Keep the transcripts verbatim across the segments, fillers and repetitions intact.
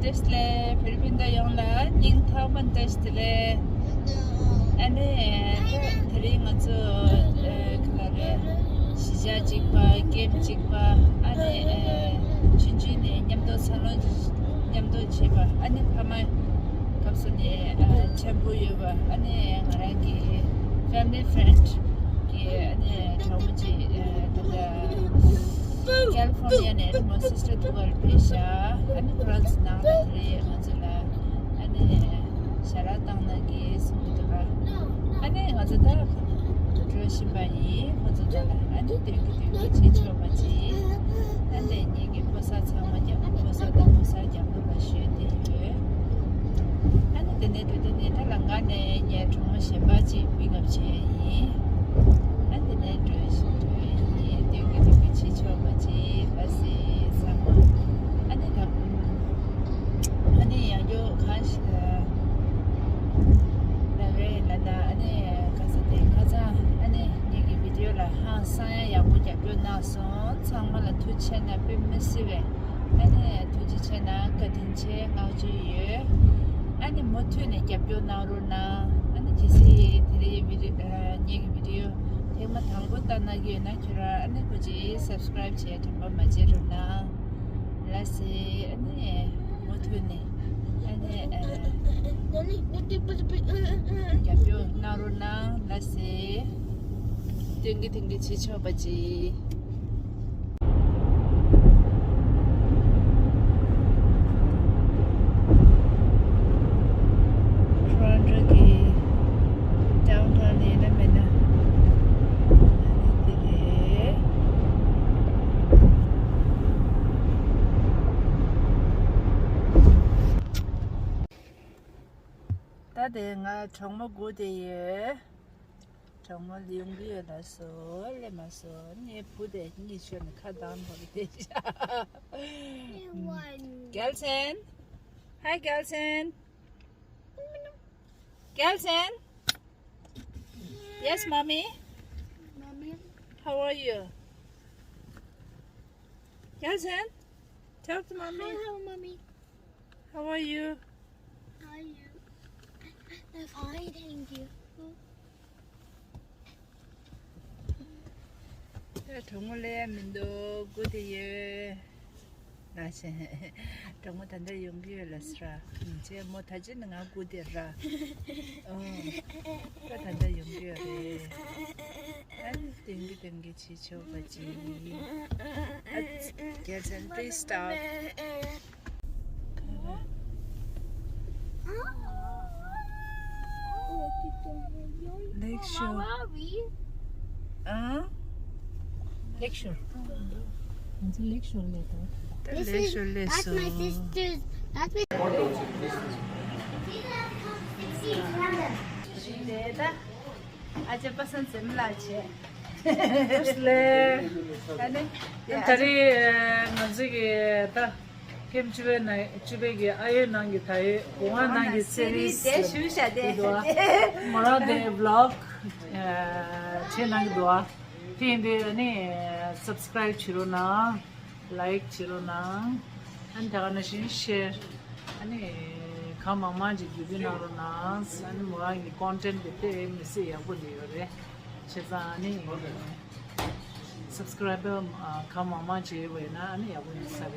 བཀྲ་ཤིས་བདེ་ལེགས། ཕི་ལི་པིན་ད་ཡོངས་ལ་སྙིང་ཐག་པ་ནས་བཀྲ་ཤིས་བདེ་ལེགས། ཨ་ནི་ད་དེ་རིང་ང་ཚོ་ཨ་ག་ལ་རེད། གཞིས་ཆགས་གཅིག་པ། ཀེམ་གཅིག་པ། ཨ་ནི་ཨ་ཆུང་ཆུང་ནས་མཉམ་དུ་འཚར་ལོངས་མཉམ་དུ་བྱས་པ། ཨ་ནི་ཕ་མ་སྐབས་སུ་ནས་ཨ་ཆེན་པོ་ཡོད་པ། ཨ་ནི་ང་རང་གི་family friend གི་ཨ་ནི་གྲོགས་མོ་གཅིག་ཨ་ད་ལྟ་California ནས་ཨ་ནི་མོ་sister ཐུག་གར་ཕེབས་ཤག་ཨ་ནི་ཁོ་རང་ཚོ་ནང་ལ་དེ་རིང་ང་ཚོ་ལ་ཨ་ནི་ཞལ་ལག་བཏང་གནང་གི་གསུང་གི་འདུག་ག་ཨ་ནི་ང་ཚོ་ད་འགྲོ་བཞིན་པ་ཡིན། ཁོ་ཚོ་ད་ལ་ཨ་ནི་སྟོན་གི་སྟོན་གི་བྱེད་ཆོག་པ་ཅིག་ཨ་ནི་ངེད་ཀྱི་ཕོ་གསར་ཚང་མ་རྒྱབ། ཕོ་གསར་དང་ཕོ་གསར་རྒྱབ་ལོགས་ལ་ཞོན་བསྡད་ཡོད། ཨ་ནི་དེ་ནས་འགྲོ་དེ་ནས་ད་ལམ་ཁ་ནས་ངའི་གྲོགས་མོ་གཞན་པ་ཅིག་pick up བྱས་ཡིན། ཨ་ནི་དེ་ནས་འགྲོ་བཞིན་འགྲོ་ཡིན། སྟོན་གི་སྟོན་གི་བྱེད་ཆོག་པ་ཅིག་ལ་སི་ཚང་མ། ཨ་ནི་ད་ཨ་ནི་ཡང་རྒྱུ་གང་ཞིག་ལ་རེད་ལ་ད། ཨ་ནི་ག་ས་དེ་ཁ་སང་ཨ་ནི་ངེད་ཀྱི་video ལ་ཧང་སང་ཡ་ཡག་པོ་རྒྱབ་སྐྱོར་གནང་སོང་། ཚང་མ་ལ་ཐུགས་རྗེ་ཆེ་གནང་། དཔེ་མི་སྲིད་པའི་ཨ་ནི་ཐུགས་རྗེ་ཆེ་གནང་། བཀའ་དྲིན་ཆེ། བསྔགས་བརྗོད་ཡོད། ཨ་ནི་མུ་མཐུད་ནས་རྒྱབ་སྐྱོར་གནང་རོགས་གནང་། ཨ་ནི་གལ་སྲིད་དེ་རིང་video ངེད་ཀྱི་video ཐེངས་མ་དང་པོ་ལྟ་གནང་གི་ཡོད་ན་ཁྱོད་རང་ཨ་ནི་སྐུ་མཁྱེན་subscribe བྱས་དྲན་པ་མ་བརྗེད་རོགས་གནང་། ལགས་སེ། ཨ་ནི་མུ་མཐུད་ནས་ཨ་ནི་ཨ་རྒྱབ་སྐྱོར་གནང་རོགས་གནང་། ལགས་སེ། སྟོན་གི་སྟོན་གི་བྱེད་ཆོག་པ་ཅིག Toronto གི་downtown ནས་ལ་མེད་ན་དེ་རེད། ད་དེ་ང་གྲོགས་མོ་སྒུག་བསྡད་ཡོད། གྲོགས་མོ་ཡོང་གི་ཡོད་ལ་སོ། སླེབས་མ་སོང་། ངའི་བུ་དེ་གཉིད་ཤོར་ནས་ཁ་གདངས་ནོར་བསྡད་ཤག Gelsen. Hi, Gelsen. Gelsen. Yes, mommy. Mommy. How are you? Gelsen, talk to mommy. Hi, hi, mommy. How are you? How are you? I'm fine, thank you. ད་གྲོགས་མོ་སླེབས་ཡ་མི་འདུག་སྒུག་བསྡད་ཡོད། ལགས་སེ། གྲོགས་མོ་ད་ལྟ་ཡོང་གི་ཡོད་ལགས་སེ་ར། ཨུམ། ཅེ་མོ་ད་ཅི་ནས་ང་སྒུག་བསྡད་ར། ཨོ། ད་ད་ལྟ་ཡོང་གི་ཡོད་རེད། ཨ་ནི་སྟོན་གི་སྟོན་གི་བྱེད་ཆོག་པ་ཅིག་ཨ། Gelsen, please stop. Lakeshore. ཨ། Lakeshore. ང་ཚོ་Lakeshore སླེབས་དང་། ད་Lakeshore སླེབས་སོང་། ཨ་ཅེ་པ་སངས་འཛོམས་ལགས་བྱས། ལགས་སོ། ཨ་ནི། ད་རེས་ང་ཚོ་གི་ད་ཀེམ་བཅུ་པའི་ནང་བཅུ་པའི་གི་ཨ་ཡོད་ནང་གི་ད་ཡོད་གོ་བ་ནང་གི་series དེ་ཞུ་བྱ་དེ་འདུག་ཨ། མོ་རང་དེ་vlog བྱེད་གནང་གི་འདུག་ཨ། དེ་ཡིན་དུས་ཨ་ནི་subscribe བྱེད་རོགས་གནང་། like བྱེད་རོགས་གནང་། ཨ་ནི་ད་ག་ནང་བཞིན་share ཨ་ནི་གང་མང་མང་ཅིག་བརྒྱུད་སྤྲོད་གནང་རོགས་གནང་། ཨ་ནི་མོ་རང་གི་content དེ་དཔེ་མི་སྲིད་ཡག་པོ་ལས་ཡོད་རེད། བྱས་ཙང་ཨ་ནི་subscriber གང་མང་མང་ཅིག་ཡོད་པ་ཡིན་ན་ཨ་ནི་ཡག་པོ་ཡིན་ས་རེད། ཨ་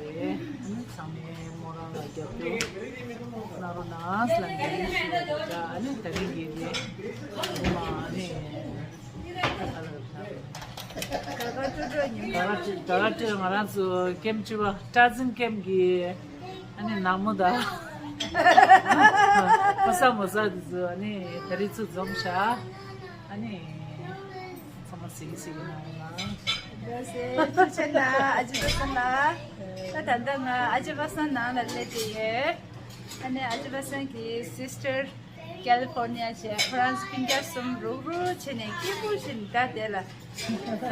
ནི་ཚང་མས་མོ་རང་ལ་རྒྱབ་སྐྱོར་གནང་རོགས་གནང་ལབ་ནས་ཞུ་བ་རེད། ཨ་ནི་ད་རིང་གི་རེད་མ་ཨ་ནི། ག་ག་ཏྲོ་ཏྲོ་ཉིན་མོ། ད་ག་ཏྲོ་ད་ག་ཏྲོ་ང་རང་ཚོ་ཀེམ་བཅུ་པ་སྲ་བརྩི་ཀེམ་གྱི་ཨ་ནི་ནང་མོ་དང་ཕོ་གསར་མོ་གསར་དེ་ཚོ་ཨ་ནི་ད་རེས་ཚུར་འཛོམས་ཤག་ཨ་ནི་ཚང་མ་གཟིགས་གཟིགས་གནང་རོགས་གནང་། ཐུགས་རྗེ་ཆེ་གནང་། ཨ་ཅེ་པ་སངས་ལགས། ད་ད་ལྟ་ང་ཨ་ཅེ་པ་སངས་ནང་ལ་སླེབས་བསྡད་ཡོད། ཨ་ནི་ཨ་ཅེ་པ་སངས་ཀྱི་sister California བྱས། ཁོ་རང་ཚོ་སྤུན་ཀྱག་གསུམ་རུག་རུག་བྱས་ནས་སྐྱིད་པོ་བྱས་ནས་ད་དེ་ལ་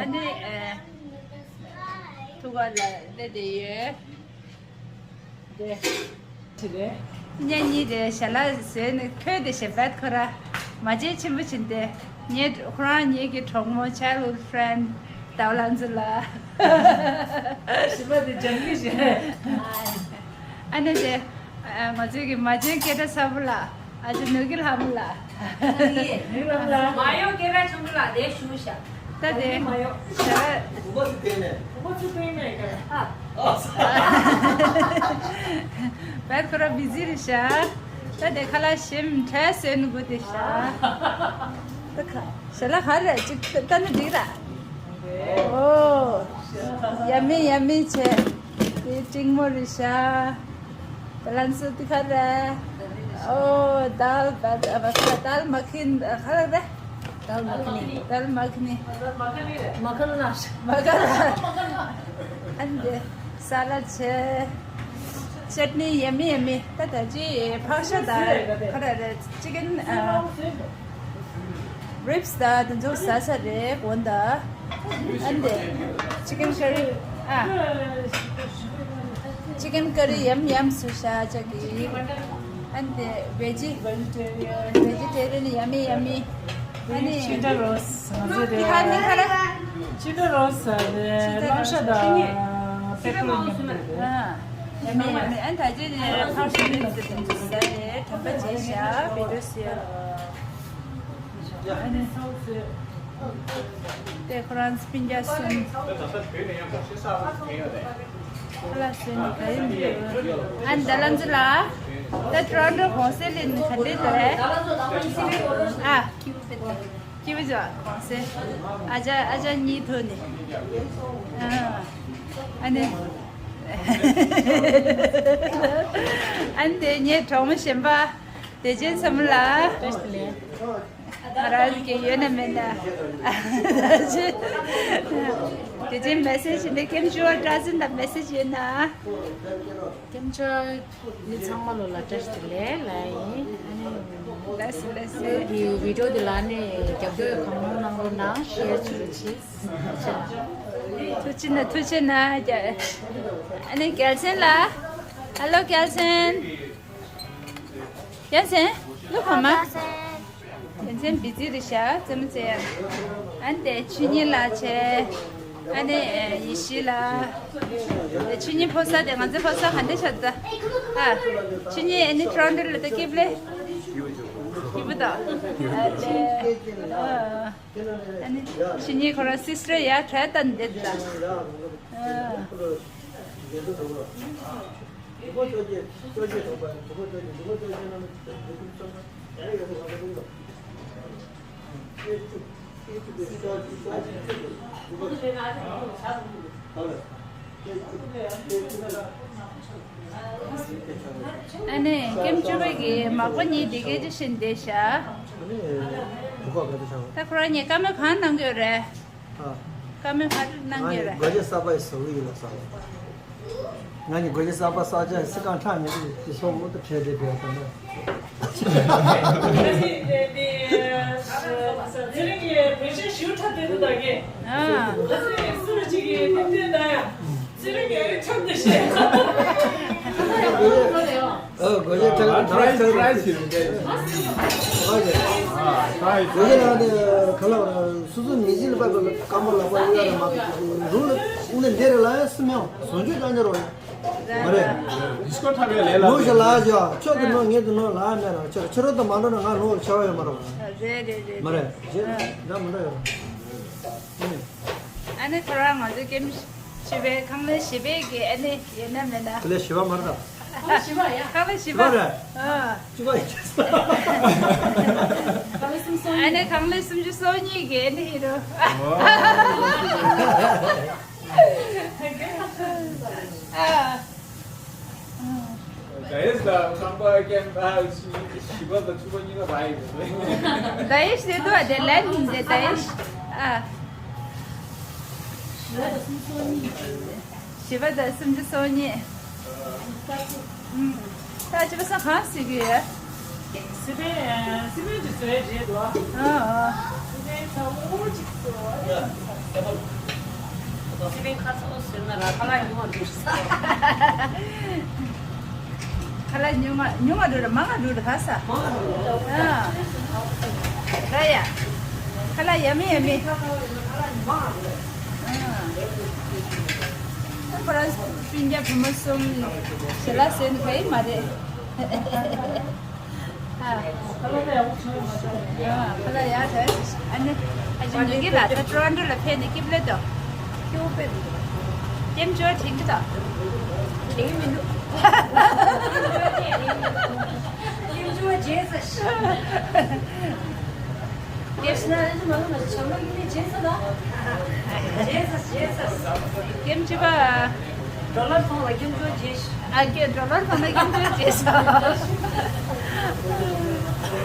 ཨ་ནི་ཨེ་ཐུག་ག་ལ་སླེབས་བསྡད་ཡོད། དེ་ཅི་རེད། ཉིན་གཉིས་དེ་ཞལ་ལག་བཟས་ནས་ཁོས་དེ་ཞེ་བད་ཁོ་ར་མ་བརྗེད་ཆེན་པོ་བྱས་ནས་དེ་ངའི་ཁོ་རང་ངེད་ཀྱི་གྲོགས་མོ་childhood friend ཟླ་བ་ལྷ་མཛེས་ལགས། ཞེ་བད་དེ་སྦྱང་གི་ཞེ། ཨ་ནི་དེ། ཨ། ང་ཚོའི་གི་མ་བྱན་སྐད་གྲགས་ཚ་པོ་ལགས། ཨ་ཅག་ནོར་གྱི་ལྷ་མོ་ལགས། མ་ཡོང་སྐད་གྲགས་ཆེན་པོ་ལགས། དེ་བཞུགས་ཤག་ད་དེ་མ་ཡོང་ཞལ་ལག་བུ་མོ་ཚོ་བསྟན་ནས་ཨ། བར་ཁོ་རང་བི་ཛི་རེད་ཤག་ད་དེ་ཁ་ལག་ཞིམ་ཁྲ་བཟོས་ནི་དགོས་དེ་ཤག་ད་ཁ་ཞལ་ལག་ག་རེ་ཅིག་ལྟ་ན་འགྲིག་ར། ཨོ། ཡ་མི་ཡ་མི་བྱས། དེ་ཀྲིང་མོ་རེད་ཤག་ད་ལན་སུ་དི་ཁ་རེད། ཨོ། དཱལ་བ་དཱལ་མ་ཁིན་ཁ་རེད། དཱལ་མ་ཁིན། དཱལ་མ་ཁིན། མ་ཁ་ལ། མ་ཁ་ལ། ཨན་དེ་ས་ལ་བྱས། ཅེ་ཊི་ནི་ཡ་མི་ཡ་མི། ད་ད་ཅི་ཕག་ཤ་དང་ཁ་རེད་རེད། ཅི་ཀན། ཨ། རིབ་སི་དང་དེ་ཚོ་ཟ་ས་རེད་གོ་ད། ཨན་དེ་ཅི་ཀན་ཀ་རི། ཨ། ཅི་ཀན་ཀ་རི་ཡམ་ཡམ་བཟོས་ཤག་ཅག་གི། ཨན་དེ་བེ་ཇི། བེ་ཇི་ཊེ་རི་ཡན་ཡ་མི་ཡ་མི། ཨ་ནི་ཅི་ཊ་རོ་སི་ང་ཚོ་དེ་ཧ་ནི་ཁ་ར། ཅི་ཊ་རོ་སི་དེ་ལོང་ཤ་དང་པེ་པར་མིན་ཊ་དེ། ཨ། ཡ་མི་ཡ་མི། ཨན་ད་ཅི་ནི་ཕག་ཤ་རིབ་སི་དེ་ཚོ་ཟ་རེད། དམ་པ་བྱས་ཤག་བི་ཌིའོ་ཟེར། དེ་ཁོ་རང་སྤུན་ཀྱག་གསུམ། ཁ་ལག་བཟོས་ནས་ག་ཡིན་འདུག་ཨ་ནི་ད་ལན་ཚོ་ལ། ད་ཊོ་རོན་ཊོ་གོང་སེ་ལིན་ག་འདྲས་འདུག་ཨ། སྐྱིད་པོ་འདུག་གོང་སེ། ཨ་ཅག་ཨ་ཅག་གཉིས་ཐུག་ནས། ཨ། ཨ་ནི། ཨ་ནི་དེ་ངའི་གྲོགས་མོ་གཞན་པ། བདེ་ཆེན་བསམ་ལ། བཀྲ་ཤིས་བདེ་ལེགས། ང་རང་གི་ཡོད་ན་མེད་ན། དེ་རྗེས་མེ་སེ་ཇི་འདི་ཀེམ་ཅོ་ཨ་བཀྲ་ཤིས་དང་མེ་སེ་ཇི་ཡོད་ན། ཀེམ་ཅོ་ཨ་མི་ཚང་མ་ལོ་ལ་བཀྲ་ཤིས་བདེ་ལེགས་ལ་ཡིན། ལགས་སོ་ལགས་སོ། བི་ཌིའོ་འདི་ལ་ནི་རྒྱབ་སྐྱོར་གང་མང་གནང་རོགས་གནང་། ཤེར་བྱེད་རོགས་གྱིས། ཐུགས་རྗེ་གནང་ཐུགས་རྗེ་གནང་། ཨ་ནི་རྒྱལ་མཚན་ལ། ཧེ་ལོ་རྒྱལ་མཚན། རྒྱལ་མཚན། ལོ་ག་མ། རྒྱལ་མཚན་བི་ཛི་རེད་ཤག་རྩེད་མོ་རྩེ་ཡ། ཨ་ནི་དེ་ཆོས་ཉིད་ལགས་བྱས། ཨ་ནི་ཡེ་ཤེས་ལགས། དེ་ཆོས་ཉིད་ཕོ་གསར་དེ་ང་ཚོའི་ཕོ་གསར་ག་འདྲ་ཆགས་ད། ཨ། ཆོས་ཉིད་ཨ་ནི་ཊོ་རོན་ཊོ་ལ་ད་སྐྱིད་པོ་ལེ། སྐྱིད་པོ་ད། ཨ་ལེ། ཨ་ནི་ཆོས་ཉིད་ཁོ་རང་སིས་ཊར་ཡ་གྲས་ད་འདེད་ད། ཨ། ཨ་ནི་ཀེམ་ཅོ་ཨ་གི་མག་པ་གཉིས་དེ་སྐད་ཆ་བཤད་བསྡད་ཤག་ཨ་ནི་བུ་ཁ་ག་ཚོད་ཆགས། ད་ཁོ་རང་གཉིས་བཀའ་མོལ་གང་གནང་གི་ཡོད་རེད། ཨ། བཀའ་མོལ་ག་རེ་གནང་གི་ཡོད་རེད། ང་གཉིས་སྒོ་ལྕགས་གསར་པ་བཟོ་གི་ཡོད་ལ་ཟེར། ང་གཉིས་སྒོ་ལྕགས་གསར་པ་བཟོ་ཆ་སི་ཀང་ཁྲག་ཉེ་དུ་དེ་སོགས་འོ་ད་ཁྲལ་དེ་བེད་དང་ད། ཚེ་རིང་གི་བོད་ཆས་ཞུ་ཁྲ་དེ་དུ་ད་གེ། ཨ། ད་ཚེ་རིང་སུ་རུ་ཅིག་གི་དེ་དེ་ད་ཡ། ཚེ་རིང་གི་ཁྲག་དེ་ཤེས། ཨ། སྒོ་ལྕགས་ཁྲག་ཁྲག་ཁྲག་ཁྲག་ཁྲག་ཨོ་ཀེ། ཨ། སྒོ་ལྕགས་ལ་ནི་ག་ལ་བ་སོ་སོ་མི་ཚེ་ལ་བབ་པའི་སྐམ་པོ་ལག་པ་གཡུག་ཡ་རེད་མ་གཏོགས་རུ་ལ་དབུ་འདི་འདི་རེད་ལ་ཡ་སི་མེའོ་བཟོ་བཅོས་ཀྱང་འཇོག་རོགས་ཡ། མ་རེད། ཌི་སྐོ་ཐག་པའི་ལས་ལ་ལུག་ཞིག་ལ་ཞོག་ཁྱོད་ཀྱི་ནོར་ངེད་ཀྱི་ནོར་ལ་མེད་ར། ཁྱོད་ཁྱོད་རོ་དང་མ་འགྲོ་ན་ང་ནོར་ཆེ་བ་ཡོད་མ་རེད་བ། རེད་རེད་རེད། མ་རེད་རེད་འདྲ་མི་འདྲ་ཡོད་ར། ཨ་ནི་ཁོ་རང་ང་ཚོའི་ཀེམ་བཞི་པའི་ཁང་ལས་བཞི་པའི་གི་ཨ་ནི་ཡོད་ན་མེད་ན། དེ་ལས་བཞི་པ་མ་རེད་ད། ཁང་ལས་བཞི་པ་ཡ། ཁང་ལས་བཞི་པ། བཞི་པ་རེད། ཨ། བཞི་པ་ཡིན། ཁང་ལས་སུམ་ཅུ་སོ་གཉིས། ཨ་ནི་ཁང་ལས་སུམ་ཅུ་སོ་གཉིས་གི་ཨ་ནི་ཡིན་རོ། ཨོ། ཨ། ད་ཡེས་ལ་ཁང་པ་ཀེམ་ཨ་བཞི་པ་དང་བཅུ་པ་གཉིས་ལ་རག་ཡོད་རེད། ད་ཡེས་དེ་དུ་ཨ་དེ་ལན་དེ་ད་ཡེས། ཨ། བཞི་པ་དང་སུམ་ཅུ་སོ་གཉིས། ཨུམ། ད་ཅི་པ་སང་གང་ཟེར་གི་ཡོད། སི་པན་སི་པན་གྱི་བཟོས་རེད་དོ། ཨ་ཨ། སི་པན་ཚ་བོ་གཅིག་བཟོ་བ་རེད། སི་པན་ཁ་ཚ་བོ་བཟོས་ན་ར་ཁ་ལག་ཉུང་བ་འགྲོ་ས། ཁ་ལག་ཉུང་བ་ཉུང་བ་འགྲོ་ར་མང་བ་འགྲོ་ར་ག་ས། མང་བ་འགྲོ་ར། ཨ། ར་ཡ། ཁ་ལག་ཡ་མི་ཡ་མི། ཨ། ཁོ་རང་སྤུན་ཀྱག་བུ་མོ་གསུམ་ཞལ་ལག་ཟས་ནི་ག་ཡི་མ་རེད། ཨ། ཁ་ལག་ཡག་ཐལ། ཨ་ནི། ཨ་ཅེ་ནུ་གི་ལ་ད་ཊོ་རོན་ཊོ་ལ་ཕེབས་ནས་སྐྱིད་པོ་ལེ་དོ། སྐྱིད་པོ་ཕེབས་འདུག་ཀེམ་ཅོ་དྲན་གྱི་དང་། དྲན་གྱི་མི་འདུག་ཀེམ་ཅོ་རྗེས་ས་ཤི། ཀེམ་ཅོ་པ། ཀེམ་ཅོ་པ། ཨ་ཀེ་ཌོ་ལར་ཐོང་ལ་ཀེམ་ཅོ་རྗེས་ཤི། ཨ་ཀེ་ཌོ་ལར་ཐོང་ལ་ཀེམ་ཅོ་རྗེས་ཤི།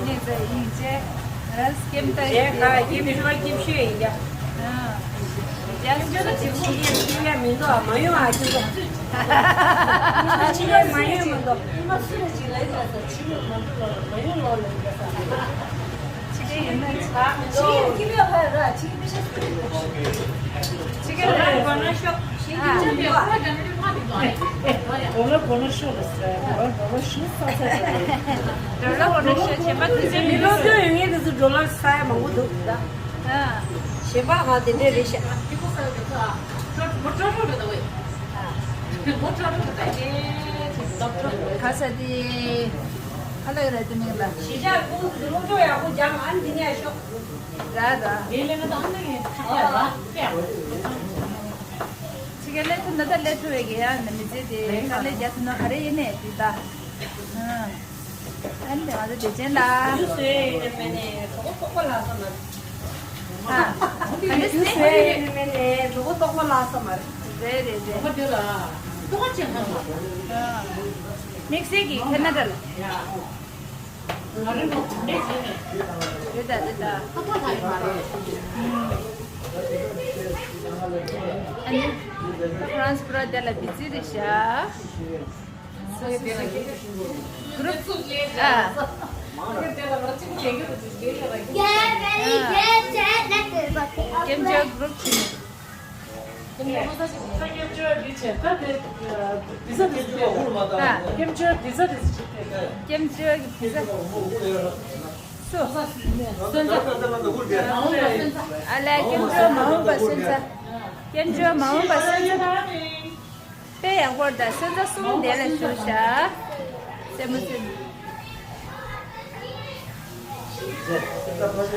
ཡིན་ཙེ་ཡིན་ཙེ། རས་ཀེམ་ཏ་རྗེས་ཁ་ཀེམ་ཅོ་པ་ཀེམ་ཤོས་ཡིན་ཀྱང་། ཨ། རྗེས་ཤི། ཕྱི་རྒྱལ་ཕྱི་རྒྱལ་མི་འདུག་མ་ཡོང་ཨ་ཀེམ་ཅོ། ཕྱི་རྒྱལ་མ་ཡོང་མི་འདུག་ཕྱི་རྒྱལ་མ་ཡོང་ལོ་ལ་ཡིན་ཀྱང་ས། ཕྱི་རྒྱལ་ལ་ཡོང་ན་ཤོག་ཕྱི་རྒྱལ་ལ་ཡོང་ན་ཤོག་ཨ། ཨོ་ལ་གོ་ན་ཤོག་ལ་ཟེར། ཨོ་ལ་གོ་ན་ཤོག་ས་ས་ས། ཌོ་ལར་གོ་ན་ཤོག་གཞན་པ་དུས་ཚོད་མི་ལོ་ཚོད་ཡོད་ངེས་དུས་སུ་ཌོ་ལར་ས་ཡ་མང་པོ་འདུག་ད། ཨ། གཞན་པ་ཧ་དེ་འདྲས་རེད་ཤག་ག་ས་དེ། ཁ་ལག་ར་དེ་མིན་ལ། གཞིས་ཆགས་ཁོང་ཚོ་སློབ་སྦྱོང་ཡག་པོ་སྦྱང་ཨ་ནི་འདི་ནས་ཤོག་ར་ར། ཕྱི་རྒྱལ་སླེབས་ཐུབ་ན་ད་སླེབས་ཐུབ་པའི་གི་ཡ་ནི་མི་ཚེ་དེ་དཀའ་ལས་རྒྱག་ཐུབ་ན་ག་རེ་ཡིན་ནས་དེ་ད། ཨ་ནི་དེ་ང་ཚོ་བདེ་ཆེན་ལ། ཨ། ཨ་ནི་སུ་ཡིན་ནི་མེད་ནས་གྲོད་ཁོག་ལྷག་ས་མ་རེད། རེད་རེད་རེད། དམིགས་བསལ་གྱི་ཁེ་ན་ཌ་ལ། རེད་ད་རེད་ད། ཨ་ནི་ཧྥ་རན་སི་པུ་ར་དེ་ལ་བི་ཛི་རེད་ཤག་གུ་རུབ། ཨ། ཀེམ་ཅོ་གུ་རུབ་བྱས་ནས། ཀེམ་ཅོ་གི་བི་ཟ་དེ་ཚོ་བྱས་ཏེ། ཀེམ་ཅོ་བི་ཟ་དེ་ཚོ་བྱས་ཏེ། ཀེམ་ཅོ་གི་བི་ཟ། སུ། སོན་རྩ། ཨ་ལས་ཀེམ་ཅོ་མ་འོངས་པ་སོན་རྩ། ཀེམ་ཅོ་མ་འོངས་པ་སོན་རྩ། དཔེ་ཡག་པོ་རེད་ད། སོན་རྩ་གསུམ་དེ་ལ་བཞུགས་ཤག་རྩེད་མོ་རྩེ་ནས།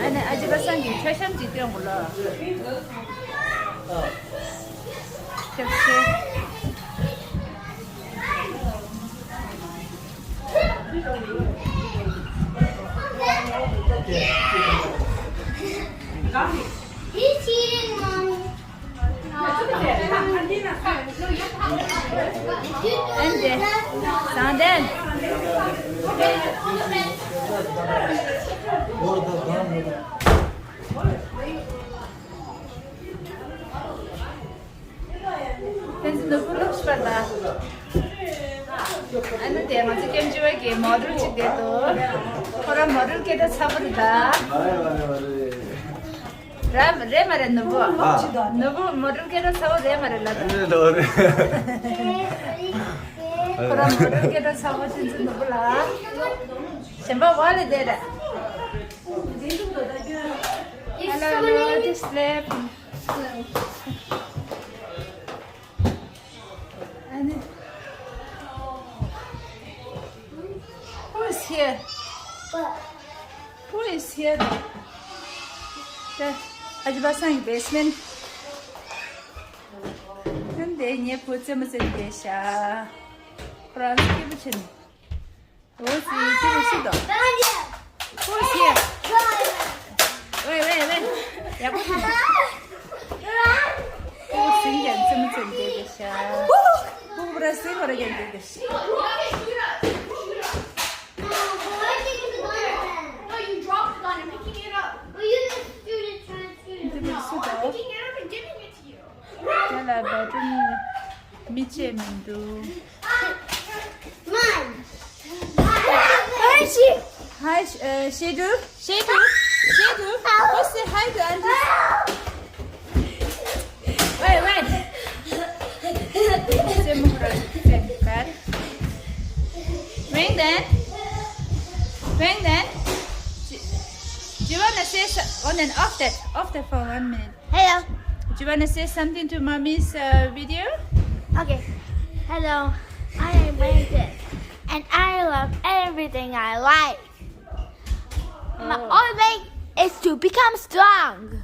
ཨ་ནི་ཨ་ཅེ་པ་སངས་ཀྱིས་མཆོད་བཤམས་ཅིག་སྟོན་དགོས་ལོ། ཁྱབ་ཆེ། He's cheating, Mommy. And then, ཕན་ཚུན་ནོར་བུ་ལོག་ཤི་པ་ད། ཨ་ནི་དེ་ང་ཚོ་ཀེམ་ཅོ་བ་གི་མོ་ཌེལ་ཅིག་བསྡད་འདུག་ཁོ་རང་མོ་ཌེལ་སྐད་གྲགས་ཚ་པོ་རེད་ད། ར་རེད་མ་རེད་ནོར་བུ། ཨ། ནོར་བུ་མོ་ཌེལ་སྐད་གྲགས་ཚ་པོ་རེད་མ་རེད་ལབ་ད། ཨེ་ལོ་རེད། ཁོ་རང་མོ་ཌེལ་སྐད་གྲགས་ཚ་པོ་ཕན་ཚུན་ནོར་བུ་ལ། གཞན་པ་བ་ལས་བསྡད་ར། Hello, hello, just slept. And who is here? Who is here? The Ajibasang basement. And then you put some in the sha. France give it to me. འོ་ཙི་ཙི་རུ་སི་དོ། འོ་ཙི། ཝེ་ཝེ་ཝེ། ཡག་པོ་ཐོན། འོ་ཙི་ཡང་ཙི་མོ་ཙི་འདི་གི་ཤ། ཧུ་ཧུ་ར་སི་ཧོ་ར་ཡང་འདི་གི་ཤ། No, you dropped the gun. I'm picking it up. Oh, you just shoot it, trying to shoot it. ཙི་རུ་སི་དོ། I'm picking it up and giving it to you. དེ་ལ་བེ་ཌ་རུམ་མི་ཆེ་མི་འདུག Mom. Hi, Shi. Hi, uh, Shidu. Shidu. Shidu. Go say hi to auntie. Wait, wait. Say more. Say bad. Ring then. Ring then. Do, do you want to say so? On and off that. Off the phone one minute. Hello. Do you want to say something to mommy's uh, video? Okay. Hello. I am Wayne and I love I like. My only way is to become strong.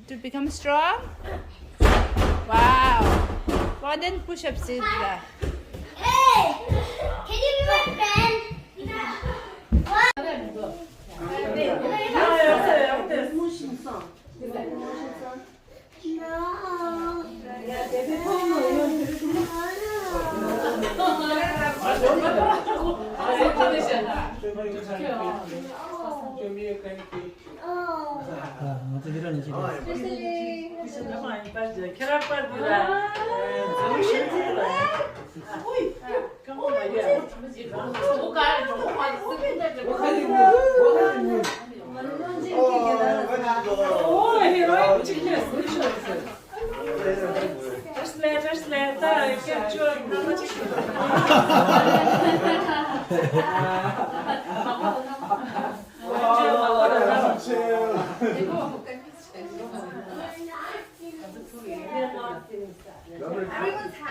To become strong? Wow. Well, then push-ups is the Hey! Can you be my friend? What? No.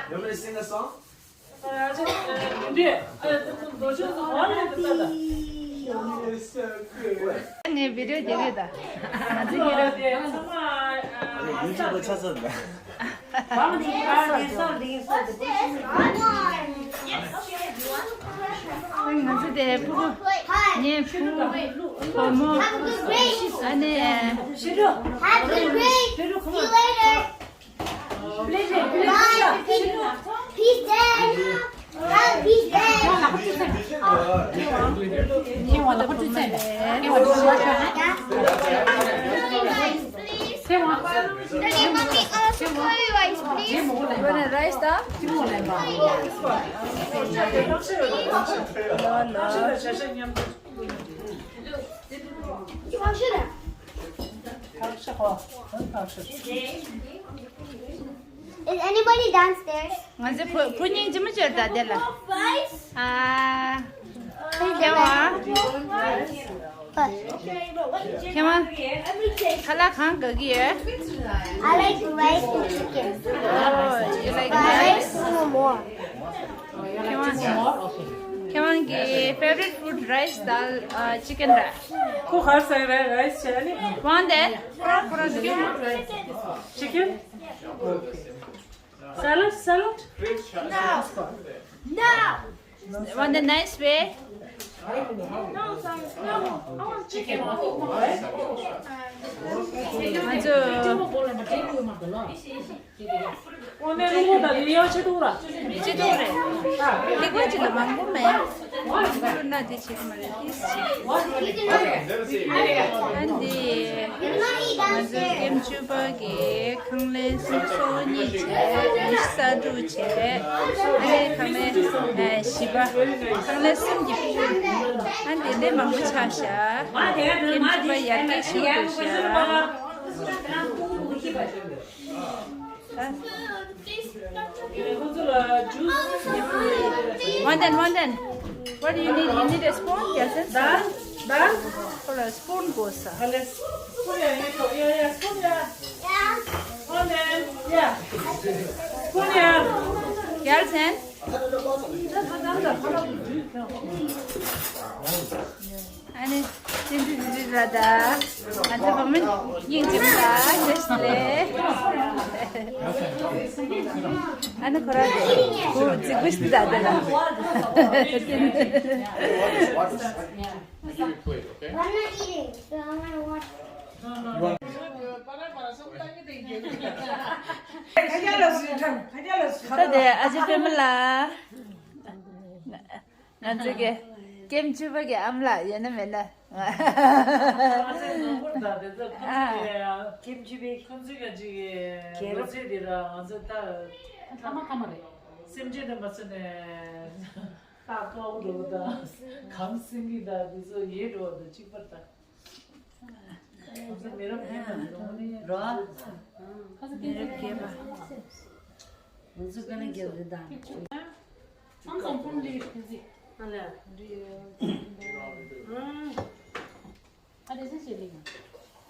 You want me to sing a song? ངའི་བི་ཌིའོ་རྒྱག་གི་ཡོད་ད། ང་ཚོ་ཡུ་ཊུབ་པ་ཆགས་ཚར་འདུག་ང་ཚོ་དེ་ཕྲུ་གུ་ངའི་ཕྲུ་གུ་བུ་མོ་ཨ་ནི། Have a good day. See you later. Bye. Peace, Dad. Bye, peace, Dad. Daddy, mommy, also curry rice, please. You want a rice, da? No, no. Is anybody downstairs? ང་ཚོ་བུ་བུ་གཉིས་ཅི་མ་བྱོས་ད་དེ་ལ། ཨ། ཁྱེད་ཁྱེད་ཁྱེད་ཁ་ལག་གང་དགའ་གི་ཡོད། I like rice and chicken. Oh, you like rice? Rice more. ཁྱེད་ཁྱེད་ཀྱི་favorite food rice དང་chicken ར། ཁོ་ག་རེ་ཟ་གི་རེད། རའི་སི་བྱས་ནི། དབང་དེ། ཁོ་རང་ཁོ་རང་ཟ་གི་ཡོད། Chicken? Salad, salad? No. No. Want a nice way? No, thanks. No, I want chicken. ང་ཚོ། དངོས་གནས་རླུང་བུ་དང་ལི་ཡང་ཆེ་ཐུག་ར། ཆེ་ཐུག་རེད། ཐིགས་པ་གཅིག་ལ་མང་པོ་མེད། མང་པོ་བླུགས་ན་དེ་བྱེད་ཀྱི་མ་རེད། ཨ་འདི། ང་ཚོ་ཀེམ་བཅུ་པ་གི་ཁང་ལས་སུམ་ཅུ་སོ་གཉིས་བྱས། ཉི་ཤུ་རྩ་དྲུག་བྱས། ཨ་ནི་ཁང་ལས་བཞི་པ། ཁང་ལས་གསུམ་གྱི་ཕྲུ་གུ། ཨ་འདི་ལས་མང་པོ་ཆགས་ཤག་ཀེམ་བཅུ་པ་ཡར་རྒྱས་ཤུགས་འགྲོ་ཤག One then, one then. What do you need? You need a spoon? Yes, yes. ད་ད། ཁོ་ལ་སི་པུན་དགོས་ས། ཨ་ལེ། སི་པུན་ཡ་ཡ་ཡ། སི་པུན་ཡ། One then, yeah. སི་པུན་ཡ། Yes, and? ཨ་ནི་ཅི་འདྲ་འདྲ་འདྲ་ད། ང་ཚོ་བ་མོ་སྙིང་རྗེ་མོ་ལ་བཀྲ་ཤིས་བདེ་ལེགས། ཨ་ནི་ཁོ་རང་གོ་རྫིག་པོ་ཞིག་ད་དེ་ལ། I'm not eating, so I want to watch. ད་དེ་ཨ་ཅེ་པད་མ་ལགས། ང་ཚོ་གི་ཀེམ་བཅུ་པ་གི་ཨ་མ་ལགས་ཡོད་ན་མེད་ན། ཨ་ཙི་ནོར་བུ་དང་དེ་ཚོ་ཁོ་ཚོ་གི་ཀེམ་བཅུ་པའི་ཁོ་ཚོ་གི་ཅིག་གི་ལོ་ཚད་དེ་ར་ང་ཚོ་ད་ཐ་མ་ཐ་མ་རེད། སེམས་ཅན་དེ་མ་ཚད་ནས་ད་ཀའོ་འགྲོ་དང་གམ་སེང་གེ་དང་དེ་ཚོ་ཡལ་འགྲོ་བ་དང་གཅིག་པ་རེད་ད། ཁོ་ཚོ་མི་རབས་རྒན་པ་རེད་འགྲོ་ནི་རོ། ཁོ་ཚོ་མི་རབས་རྒན་པ། ང་ཚོ་དཀའ་ལས་རྒྱབ་རེད་ད། ཚང་ཚང་ཕུང་ལི་ཁེ་ཟི། ཨ་ལ། ཨ་རེ་ཟི་ཞེ་ལི་ང་།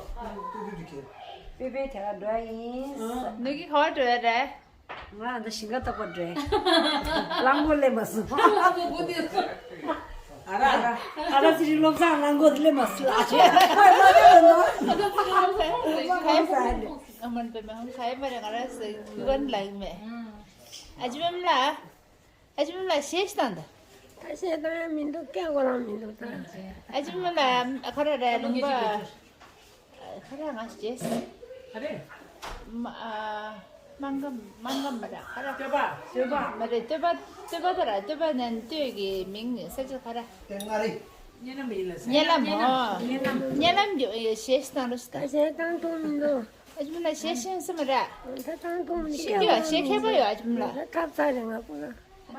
པོ་པོ་དེ་ག་འགྲོ་ཡིན། ནུ་གི་ག་པར་འགྲོ་ཡ་རེད། ང་འདི་ཞིང་ཁ་ཐོག་པར་འགྲོ། རླངས་འཁོར་སླེབས་མ་སོང་། རླངས་འཁོར་སྒུག་བསྡད་སོང་། ཨ་ར་ཨ་ར། ཨ་ར་ཚེ་རིང་བློ་བཟང་རླངས་འཁོར་སླེབས་མ་སོང་ལ་ཆེ། ཨ་མ་པའི་མ་ཧོང་ཁ་ཡེ་མ་རེད། ང་ར་སེ་གུ་གན་ལག་མེད། ཨ་ཅི་མམ་ལ། ཨ་ཅི་མམ་ལ་གཞས་ཤིག་བཏང་ད། ད་གཞས་བཏང་ཡ་མི་འདུག་སྐད་ཁོ་རང་མི་འདུག་ད། ཨ་ཅི་མམ་ལ་ཁ་ར་ར་ལུང་པ། ཁ་ར་ང་གཞས། ཨ་རེ། མ་ཨ། མང་གམ་མང་གམ་མ་ར་ཁ་ར། སྟོད་པ་སྟོད་པ། མ་རེད། སྟོད་པ་སྟོད་པ་ད་ར་སྟོད་པ་ནས་སྟོད་ཀྱི་མིང་ནི་ས་ཆ་ཁ་ར། དེ་ང་རེད། ཉེ་ལམ་ཡིན་ལ་ཟེར། ཉེ་ལམ་མོ། ཉེ་ལམ་གྱི་གཞས་ཤིག་བཏང་རོགས་ད། གཞས་བཏང་ཐུབ་མི་འདུག་ཨ་ཅི་མ་ལ་གཞས་ཤེས་སེ་མ་ར། ད་བཏང་ཐུབ་མི་འདུག་ཤེས་ཀྱི་ཡོད། གཞས་མཁས་པ་ཡོད་ཨ་ཅི་མ་ལ། ད་ཐབ་ཚ་རེད་ང་ཁོ་ར། ད་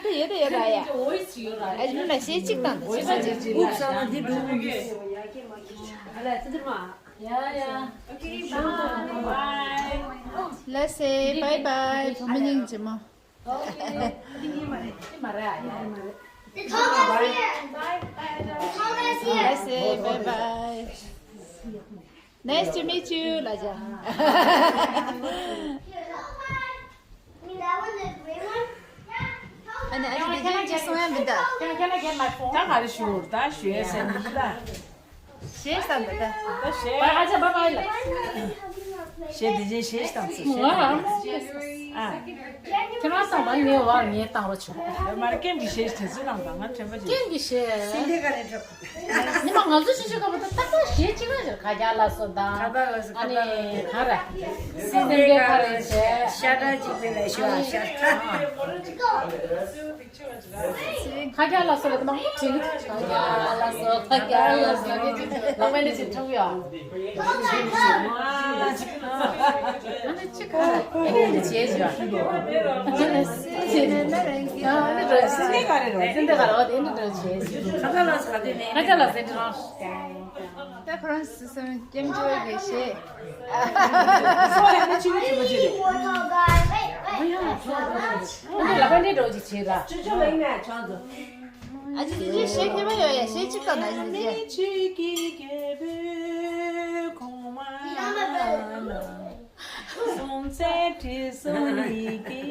དེ་ཡོད་དེ་ཡོད་ར་ཡ། ཨ་ཅི་མ་ལ་གཞས་གཅིག་བཏང་ད་གཞས་པ་གཅིག་དབུགས་ས་ན་འདི་འགྲོ་མི་འདུག་ཨ་ལ་ཚེ་འདིར་མ། ཡ་ཡ། Okay, bye. Bye. ལགས་སེ། bye bye བུ་མོ་སྙིང་རྗེ་མོ། Okay. འདི་ཉིན་མ་རེད། འདི་མ་རེད་ཨ་ཡ། འདི་མ་རེད། Bye bye. ལགས་སེ། bye bye. Nice to meet you ལ་ཇ། ཨ་ནི་ཨ་ཅི་དེ་ཅིག་གསུང་ཡ་མི་འདུག Can I, can I get my phone? ད་ག་རེ་ཞུ་ད་ཞུ་ཡ་སེམས་མི་འདུག་གཞས་བཏང་འདུག་ད། ད་གཞས། ཨ་ཅག་bye bye ལ། གཞས་དེ་ཅན་གཞས་བཏང་སོང་། གཞས་བཏང་། ཨ། ཁྱེད་རང་བཏང་བ་ངའི་བར་ངས་བཏང་རོགས་བྱུང་། མར་ཀེམ་གྱི་གཞས་དེ་ཚོ་བཏང་དང་ང་དྲན་པ་ཅིག་ཀེམ་གྱི་གཞས། སེང་གེ་ག་རེ་འཁྲབ། ཉི་མ་ང་ཚོ་ཤི་ཤི་ཁ་པ་ད་ཏག་ཏག་གཞས་གཅིག་ལ་ཞིག་ཁ་རྒྱ་ལ་སོ་དང་། ཁ་པ་ལ་སོ། ཨ་ནི་ག་ར། སེང་གེ་ག་རེ་བྱས། ཤ་ཁྲག་གཅིག་པའི་ལས་ཤོག་ཤ་ཁྲག་ཁ་རྒྱ་ལ་སོ་ལ་དེ་མང་པོ་བྲིས་ཀྱི་འདུག་ཁ་རྒྱ་ལ་སོ་ཁ་རྒྱ་ལ་སོ་ལ་དེ་ཅིག་ལག་པ་ནས་ཅིག་འཁྲབ་ཡོད། ཨ་ནི་ཅི་ག་རེ་བྱས་བྱས། ཨ་ནི་འགྲོ་ཅི་སེ་ག་རེ་རོ་སེ་འདི་ག་རོ་དེ་ནི་འགྲོ་བྱས། ཁ་རྒྱ་ལ་སོ་ག་དེ་ནས་ཁ་རྒྱ་ལ་སོ་འདི་རང་། ད་ཁོ་རང་སི་སི་སྐྱེམ་བཅོལ་གྱི་གཞས། སོ་ཡ་ནི་ཆི་ཆི་མ་ཆི་རེད། ཨ་ཡ། ཨ་ནི་ལ་པ་ནི་འགྲོ་ཅི་བྱེད་ལ། ཅོ་ཅོ་ལ་ཡིན་ན་ཆང་ཚོ། ཨ་ཅི་ཅི་གཞས་མཁས་པ་ཡོད་ཡ། གཞས་གཅིག་བཏང་ན་ཨ་ཅི་ཅི། ཆི་གི་རྒྱལ་པོའི་གོང་མ་ན། སུམ་རྩེན་དྲི་བསུང་ཡི་གེ་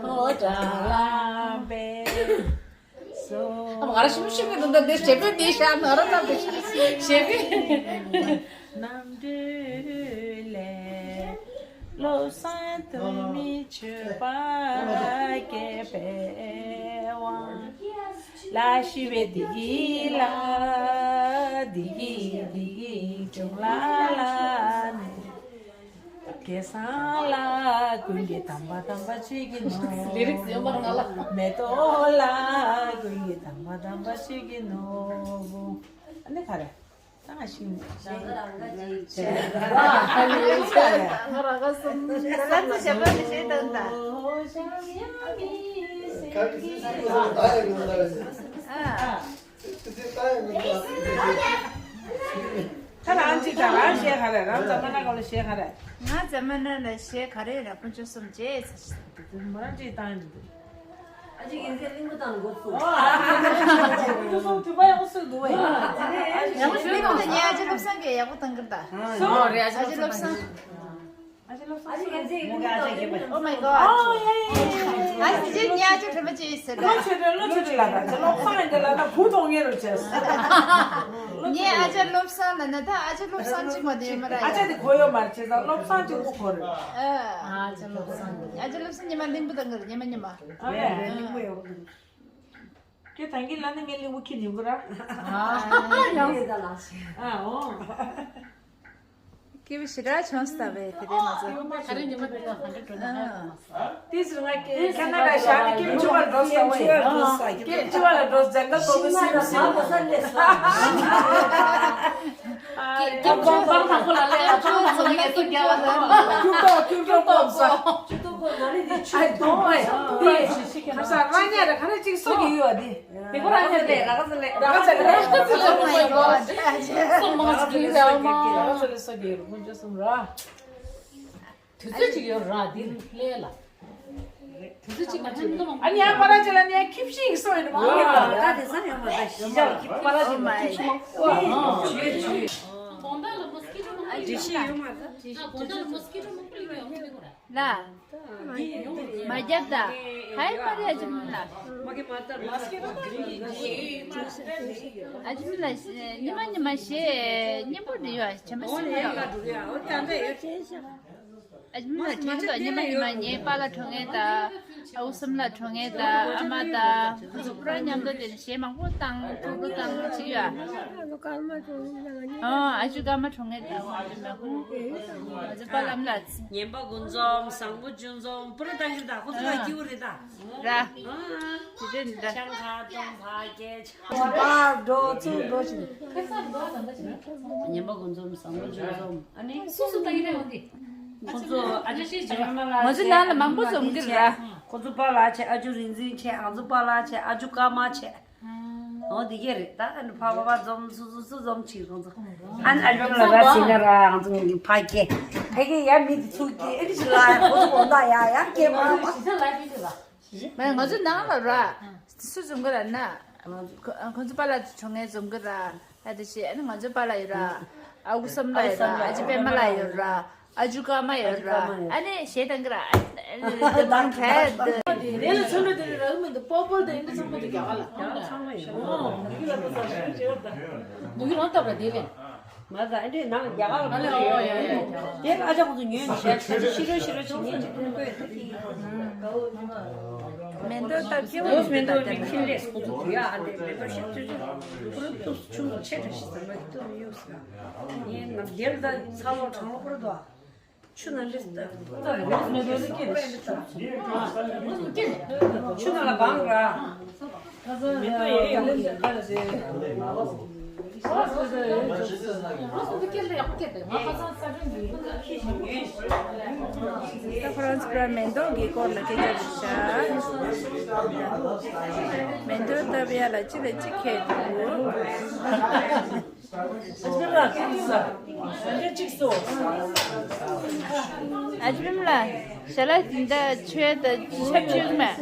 ཐོག་དྲ་ལ་པའི། ང་རང་ཤི་མི་ཤི་གི་འདུག་ད་འདིར་བྱེད་པོས་འདི་ཤ་ན་ར་ད་འདི་ཤ་བྱེད་པོས། རྣམ་འཕྲུལ་ལས་བློ་བཟང་དུ་མི་ཆོད་པ་སྐྱེས་པའི་དབང་ལ་ཤི་བའི་བདེ་སྐྱིད་ལ་བདེ་སྐྱིད་བདེ་སྐྱིད་འབྱུང་ལ་ལ་ནས། སྐལ་བཟང་ལ་ཀུན་གྱིས་དམ་པ་དམ་པ་བྱེད་ཀྱི་ནོ། ལི་རིགས་ཡོད་མ་རེད་ང་ལ། མེ་ཏོག་ལ་ཀུན་གྱིས་དམ་པ་དམ་པ་བྱེད་ཀྱི་ནོ། ཨ་ནི་ག་རེ། ད་ང་ཤི་མི་ཤི། ང་རང་ག་སོང་། ས་ཚི་ཞབས་པ་མི་ཤེས་དང་ད། ཨ། ད་རང་གཅིག་དང་རང་གཞས་ག་རེ། རང་འཛམ་བུ་གླིང་ནང་ལ་གཞས་ག་རེ། ང་འཛམ་བུ་གླིང་ལ་གཞས་ག་རེ་ར་དཀོན་མཆོག་གསུམ་རྗེས་ཟེར་ཞིག་མོ་རང་གཅིག་བཏང་ཡིན་འདུག་ཨ་ཅེ་ཡིན་ཚད་གླིང་བུ་བཏང་དགོས་སུ། ཨ་ཅེ་གླིང་བུ་དང་ཉེ་ཨ་ཅེ་བློ་བཟང་གིས་ཡག་པོ་བཏང་གི་རེད་ད། ཨོ་རེད། ཨ་ཅེ་བློ་བཟང་། ཨ་ཅེ་བློ་བཟང་། ཨ་ཅེ་ཡིན་ཚད་གླིང་བུ་བཏང་དགོས་པ། Oh my god. ཨ་ཅེ་ཉེ་ཨ་ཅེ་དྲན་པ་ཅི་ཡིན་ཟེར་ད། བློ་ཆོས་སྒྲོན། བློ་ཆོས་སྒྲོན་ལ་ད་ཅེ་བློ་བཟང་ཡིན་ད་ལ་ད་བུ་གཏོང་ངེས་རུ་བྱས། ཉེ་ཨ་ཅེ་བློ་བཟང་ལ་ན་ད་ཨ་ཅེ་བློ་བཟང་གཅིག་མ་དེ་མ་ར་ཨ་ཅེ་དེ་གོ་ཡོད་མ་རེད། བྱས་ཙང་བློ་བཟང་གཅིག་པུ་གོ་རེད། ཨ་ཅེ་བློ་བཟང་། ཨ་ཅེ་བློ་བཟང་ཉི་མ་གླིང་བུ་བཏང་གི་རེད། ཉི་མ་ཉི་མ། ཨ་ལས། ཁྱེད་ད་གིན་ལ་ནི་ངའི་གླིང་བུ་ཁྱེར་ཡོང་གི་ར། ཨ་ཡང་། ཨ་འོ། སྐྱིད་པོ་ཞེ་དྲག་བྱུང་སོང་ད་བས་དེ་རིང་ང་ཚོ། ད་རེས་ཉི་མ་དེ་ལ་ཧན་ཏེ་འགྲོ་ན་ཧ་གོ་མ་སོང་། དེ་ཟེར་ང་ཁེ་ཁེ་ན་ཌ་ཤར་ནས་ཀེམ་ཆུ་བར་འགྲོ་སོང་བས། ཀེམ་ཆུ་བར་ལ་འགྲོ་ཟན་ག་ཏོག་གི་སིམ་སིམ། སྐྱབས་མགོན་པང་དང་པོ་ལ་སླེབས་ལ་ཚང་མ་ཚང་མ་སུ་རྒྱལ་བ་ཟེར། ཁྱུ་ཏོག་ཁྱུ་ཏོག་སྟོབས་ས། ཁྱུ་ཏོག་གོ་ན་རི་དེ་ཆུ་དོང་ཨེ། དེ་ཁ་ས་ར་ཉ་ར་ཁ་ན་གཅིག་སོ་གི་ཡོད་དེ། དེ་ཁོ་ར་ཉ་རེད། ར་ག་ས་ལེ། ར་ག་ས་ལེ། ར་ག་ས་ལེ། སོ་མ་གཅིག་རེད་ཨ་མ། ར་ག་ས་ལེ་སོ་གི་རུ་ཀུན་ཅོ་སུམ་ར། དུས་ཚོད་ཅིག་ཡོད་ར་དེ་ལས་ལ། དུས་ཚོད་ཅིག་ང་ཚོ་ཨ་ནི་ཡང་པ་ར་ཅི་ལ་ནི་ཁྱིམ་ཤིང་སོ་ཡིན་པ། ད་དེ་ས་ཡོད་མ་ད་ཤི་ཇ་ལ་ཁྱིམ་པ་ར་ཅི་ལ་ཁྱིམ་ཤིང་མ། དགོང་དག་ལ་མོ་སི་ཀི་ཊོ་མང་པོ་ཡོད་མ་རེད། དགོང་དག་ལ་མོ་སི་ཀི་ཊོ་མང་པོ་ཡོད་མ་རེད། ལ། མ་རྒྱབ་ད། ཧའི་པ་ར་ཅི་མིན་ལ། ཨ་ཅི་མིན་ལ་ཉི་མ་ཉི་མ་ཞེས་སྙན་པོ་འདྲི་ཡོད་བྱེད་མ་སྲིད་མ་ཡོད། ཨ་ཅི་མིན་ལ་དྲན་ཏོ་ཉི་མ་ཉི་མ་ངའི་པཱ་ལགས་གྲོངས་ངེས་ད། ཨ་ཁུ་བསོད་ནམས་ལགས་གྲོངས་ངེས་ད། ཨ་མ་ད། ཁོ་ཚོ་པུ་ར་མཉམ་དུ་དེ་ནས་གཞས་མང་པོ་བཏང་ཐུག་རུ་བཏང་ཅིག་ཡ། ཨ་ཨ་ཅུ་ཀརྨ་གྲོངས་ངེས་ད། ཨ་ཅུ་མ་ཁུ། ང་ཚོ་པཱ་ལགས་ལ། ངན་པ་དགུ་འཛོམས་བཟང་པོ་བཅུ་འཛོམས་པུ་ར་བཏང་གི་ད་ཁོ་ཚོ་ལ་སྐྱིད་པོ་རེད་ད། ར། དེ་འདྲ་འདྲ། ཆང་ཁ་གཏོང་ཕ་སྐད་ཆ། པར་འགྲོ་ཚུར་འགྲོ་བཞིན། ཉན་པ་དགོན་འཛོམས་བཟང་པོ་ཆུང་འཛོམས་ཨ་ནི། སུ་སུ་ལྟ་གི་རེད་འོང་གི། ཁོ་ཚོ་ཨ་ཅེ་ཅེ་ང་ཚོ་ནང་ལ་མང་པོ་འཛོམས་གི་རེད། ཁོ་ཚོ་པཱ་ལགས་བྱས། ཨ་ཅོ་རིག་འཛིན་བྱས། ང་ཚོ་པཱ་ལགས་བྱས། ཨ་ཅོ་ཀརྨ་བྱས། འོ་འདི་གས་རེད་ད། ཨ་ནི་ཕ་བ་བ་འཛོམས་སུ་སུ་སུ་འཛོམས་ཕྱིར་ཁོང་ཚོ། ཨ་ནི་ཨ་ཅོ་ལ་ར་ཟིན་ན་ར་ང་ཚོ་ཕ་སྐད་ཕ་སྐད་ཡ་མི་དེ་ཚུགས་ཀྱི་ཨ་ནི་ཞིག་ལ་ཁོ་ཚོ་འོང་ད་ཡ་ཡ་སྐད་མ་མ། མ་ང་ཚོ་ནང་ལ་ར། སུ་འཛོམས་གི་ར་ན། ཁོ་ཁོ་ཚོ་པཱ་ལགས་གྲོངས་ངེས་འཛོམས་གི་ར། ཨ་དེ་བྱས་ཨ་ནི་ང་ཚོ་པཱ་ལགས་ཡོད་ར། ཨ་ཁུ་བསམ་ལགས་ཡོད་ར། ཨ་ཅེ་པད་མ་ལགས་ཡོད་ར། ཨ་ཅུ་ཀརྨ་ཡོད་ར། ཨ་ནི་གཞས་བཏང་གི་ར། ཨ་ཨ་ཨ་མང་གྲས་དེ། དེ་ལ་ཚོན་ཁྲ་དེ་རེད་ར་མི་འདུག་པོ་པོ་དེ་འདི་ཚང་མ་དེ་རྒྱ་གར་ལ། རྒྱ་གར་ཚང་མ་ཡོད། ཨོ། ནུ་གི་རང་སྟབས་ར་དེ་རེད། ང་ཚོ་ཨ་འདྲས་ནང་རྒྱ་གར་ལ་ཨ་ལེ་ཨོ་ཡ་ཡ་ཡ། དེ་ཨ་ཅག་ཁོང་ཚོ་ཉོས་ནས་བཞག་ཤི་རོ་ཤི་རོ་ཞིག་ཉན་ཅིག་ཀུན་བཀོད་ཐུབ་ཀྱི་ཡིན། མེ་ཏོག་སྟབས་སྐྱོ་བོ་ཡོད་མེ་ཏོག་ད་ལྟ་ཕིན་ལེས་ཁོང་ཚོ་དུ་ཡ་ཨ་འདྲས་མེ་ཏོག་ཤིག་ཅོ་ཅོ་ཁོ་རང་ཏུ་ཆུང་ཆེ་དྲགས་ཤིག་ཟ་མ་གི་ཏུ་མི་གཡུག་ཟ། ངས་ནམ་རྒྱལ་ད་ཚ་ལོ་གྲང་ལོ་ཁོ་ར་དོ། ཆུ་ན་འདྲེ་ལྟ་ཆུ་ན་ལ་བང་ར། མི་ཏོ་ཡེ་ཡོང་གི། ད་ཁོ་རང་ཚོ་པུ་ར་མེ་ཏོག་གི་སྐོར་ལ་སྐད་ཆ་དྲིས་ཤག་མེ་ཏོག་ལྟ་བུ་ཡ་ལ་ཅི་ལ་ཅི་ཁེལ་འདུག་ཨ་ཅི་བིམ་ལགས། ཞལ་ལག་འདི་འདྲ་མཆོད་ད་ཆབ་མཆོད་མེད།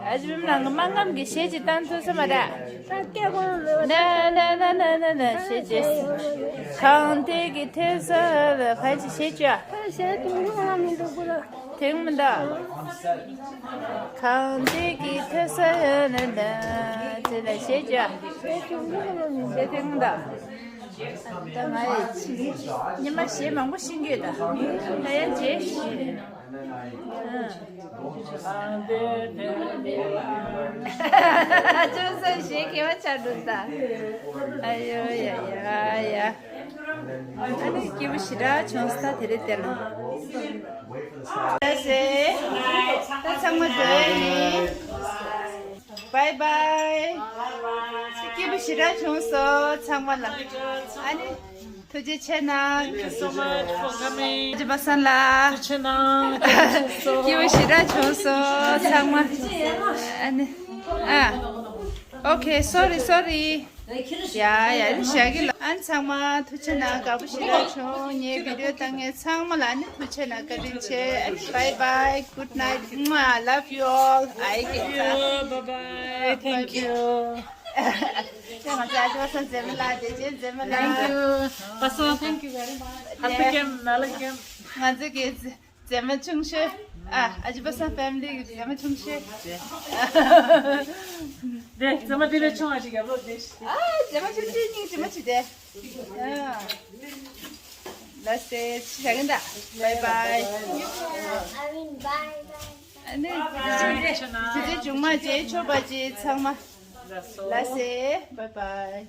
ཨ་ཅི་བིམ་ལགས་ང་མ་ངམ་གྱི་གཞས་ཅིག་བཏང་ཐུབ་ས་མ་རེད། ན་ན་ན་ན་ན་ན་གཞས་ཅིག་གངས་ཏི་གི་ཐོས་ས་ལ་ཕ་ཅི་གཞས་ཅིག་ཨ། གཞས་དེ་ངོ་མ་མི་འདུག་གུ་ལ། དེང་མི་འདུག་གངས་ཏི་གི་ཐོས་ས་ལ་ན་ཅི་ལ་གཞས་ཅིག་ཨ། གཞས་དེ་ངོ་མ་མི་འདུག་གུ་ལ། གཞས་དེ་ངོ་མ་མི་འདུག་ད་ང་ཡི་ཉི་མ་གཞས་མང་པོ་ཤེས་ཀྱི་ཡོད་ད། ད་ཡང་གཞས་ཤེས། ཅུང་ཟད་གཞས་མཁས་པ་ཆགས་འགྲོ་ད། ཨ་ཡོ་ཡ་ཡ་ཡ། ཨ་ནི་སྐྱིད་པོ་ཞེ་དྲག་བྱུང་སོང་ད་དེ་རིང་དེ་ལ། ད་ཚང་མ་སྡོད་ཡིན། བའི་བའི། སྐྱིད་པོ་ཞེ་དྲག་བྱུང་སོང་ཚང་མ་ལ། ཨ་ནི། ཐུགས་རྗེ་ཆེ་གནང་། Thank you so much for coming. ཇི་པ་སན་ལ། ཐུགས་རྗེ་ཆེ་གནང་། Thank you so much. སྐྱིད་པོ་ཞེ་དྲག་བྱུང་སོང་ཚང་མ། ཨ་ནི། ཨ། Okay, sorry, sorry. ཡ་ཡ་ཨ་ནི་ཞག་གི་ལ། ཨ་ནི་ཚང་མ་ཐུགས་རྗེ་གནང་། དགའ་པོ་ཞེ་དྲག་བྱུང་། ངའི་བི་ཌི་ཡོ་ལྟ་མཁན་ཚང་མ་ལ་ཨ་ནི་ཐུགས་རྗེ་གནང་། བཀའ་དྲིན་ཆེ། Bye bye, good night, mwah, love you all. ཨའི་ཀེ་ཚ། Bye bye. Thank you. ང་ཚོ་ཨ་ཅོ་སང་མཛེས་མ་ལགས། བདེ་ཆེན་མཛེས་མ་ལགས། Thank you. Pastor, thank you very much. ཧ་ཏུ་ཀེམ་ན་ལ་ཀེམ། ང་ཚོ་གི་མཛེས་མ་ཆུང་ཤོས། ཨ་ཨ་ཅོ་པ་སང་ཕེ་མི་ལི་གི་མཛེས་མ་ཆུང་ཤོས། དེ་མཛེས་མ་དེ་ལས་ཆུང་བ་ཞིག་ཡག་པོ་བསྡད་ཤིག་ཨ་མཛེས་མ་ཆུང་ཆུང་གཉིས་མཛེས་མ་ཆུང་དེ། ཨ། ལགས་སེ། ཞག་གི་ད། Bye bye. I mean, bye bye. ཨ་ནི། དེ་ཚེ་མཇུག་མ་བྱེད་ཆོག་པ་ཅིག་ཚང་མ། ལགས་སེ། Bye bye.